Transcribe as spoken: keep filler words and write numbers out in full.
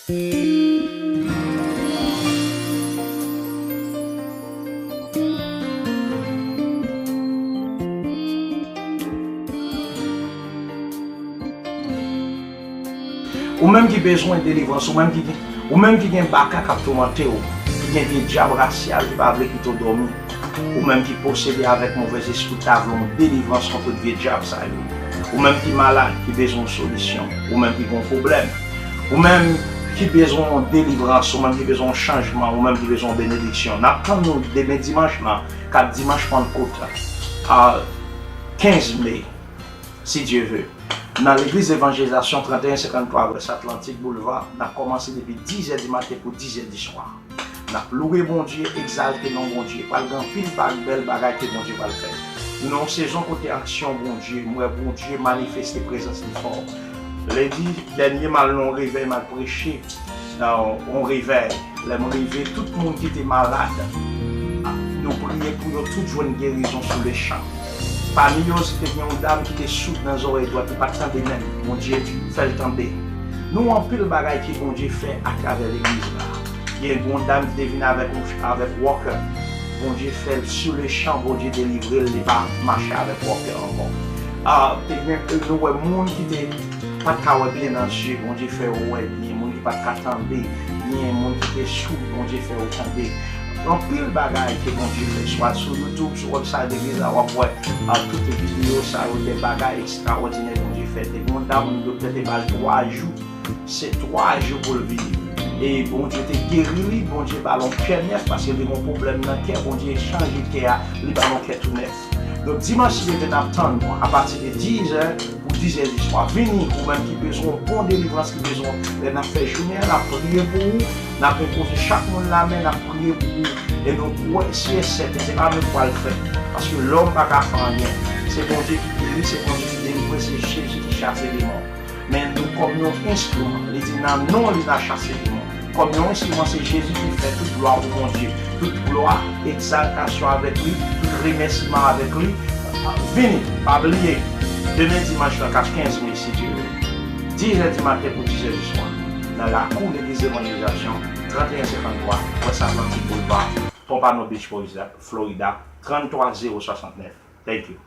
Ou menm ki bezwen delivrans, ou menm ki gen, ou menm ki gen baka k ap toumante w, ki gen vye dyab rasyal ki pa vle kite w dòmi, ou menm ki posede avèk movèzespri, ta vle yon delivrans kont tout vye dyab sa yo. Ou menm ki malad, ki bezwen yon solisyon, ou menm ki gen yon pwoblèm, ou menm ki bezwen yon delivrans, ou menm ki bezwen yon chanjman, ou menm ki bezwen yon benediksyon. N ap tann nou demen dimanch lan, k ap dimanch Pannkot, a kenz me, si Dye ve. Nan Legliz Evanjelizasyon trannteyen senkanntwa West Atlantic Boulevard, n ap kòmanse depi dizè di maten pou dizè di swa. N ap louwe Bondye, egzalte non Bondye. Pral gen anpil bag, bèl bagay ke Bondye pral fè. Nou nan yon sezon kote aksyon Bondye, m wè Bondye manifeste prezans li fò. Lendi dènye, m al nan yon revèy, m al preche nan yon revèy. Lè m rive, tout moun ki te malad, nou priye pou yo tout jwenn gerizon sou lechan. Pami yo, se te gen yon dam ki te soud nan zòrèy dwat, li pa t tande menm. Bondye fè l tande. Nou anpil bagay ke Bondye fè atravè legliz la. Gen yon dam ki te vin avèk yon, avèk walker. Bondye fè l sou lechan, Bondye delivre l, li pa mache avèk walker ankò. Ah, te gen, nou wè moun ki te pa t ka wè byen nan je, Bondye fè yo wè byen. Moun ki pa t ka tande byen, moun ki te soud, Bondye fè yo tande. Anpil bagay ke Bondye fè, swa sou YouTube, sou website legliz la, w ap wè, ah, tout videyo sa yo, de bagay ekstrawòdinè Bondye fè. Te gen yon dam, doktè te ba l twa jou, se twa jou pou l viv. E Bondye te geri li, Bondye ba l yon kè nèf, paske li gen yon pwoblèm nan kè, Bondye chanje kè a, li ba l yon kè tou nèf. Donk, dimanch, si Dye vle, n ap tann nou apati de dizè pou dizè di swa. Vini, ou menm ki bezwen yon bon delivrans, ki bezwen, lè n ap fè jounen an, n ap priye pou ou, n ap enpoze chak moun lamen, n ap priye pou ou. E nou kwè, si e sèten, se pa nou k pral fè. Paske lòm pa ka fè anyen. Se Bondye ki geri, se Bondye ki delivre, se Jezi ki chase demon. Men nou kòm yon enstriman, li di nan non li n a chase demon. Kòm yon enstriman, se Jezi ki fè. Tout glwa pou Bondye. Tout glwa, egzaltasyon avèk li, tout remèsiman avèk li. Vini, pa bliye, demen dimanch lan, k ap kenz me, si Dye vle, dizè di maten pou dizè di swa, nan lakou Legliz Evanjelizasyon, trannteyen senkanntwa West Atlantic Boulevard, Pompano Beach, Florida, trannntwa zewo swasantnèf. Thank you.